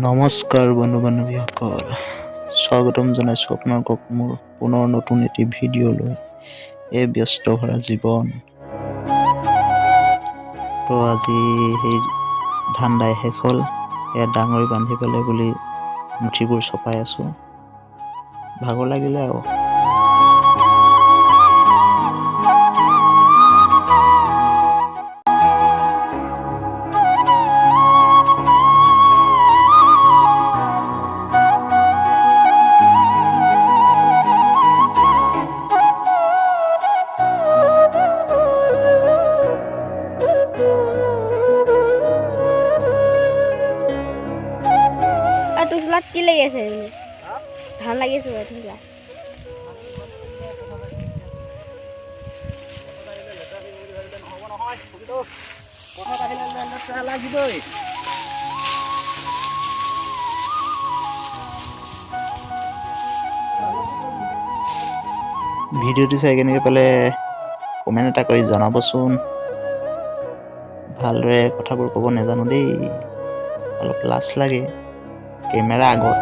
নমস্কাৰ বন্ধু বান্ধৱীসকল, স্বাগতম জনাইছোঁ আপোনালোকক মোৰ পুনৰ নতুন এটি ভিডিঅ'লৈ। এই ব্যস্ত ভৰা জীৱন তো আজি সেই ধান দাই শেষ হ'ল। এয়া ডাঙৰি বান্ধি পেলাই বুলি মুঠিবোৰ চপাই আছোঁ। ভাগৰ লাগিলে আৰু। আৰু তোৰ চোলাত কি লাগি আছে? ধান লাগি আছে তোৰ চোলাত। ভিডিঅ'টো চাই কেনেকৈ পালে কমেণ্ট এটা কৰি জনাবচোন। ভালদৰে কথাবোৰ ক'ব নাজানো দেই, অলপ লাজ লাগে কেমেৰা আগত।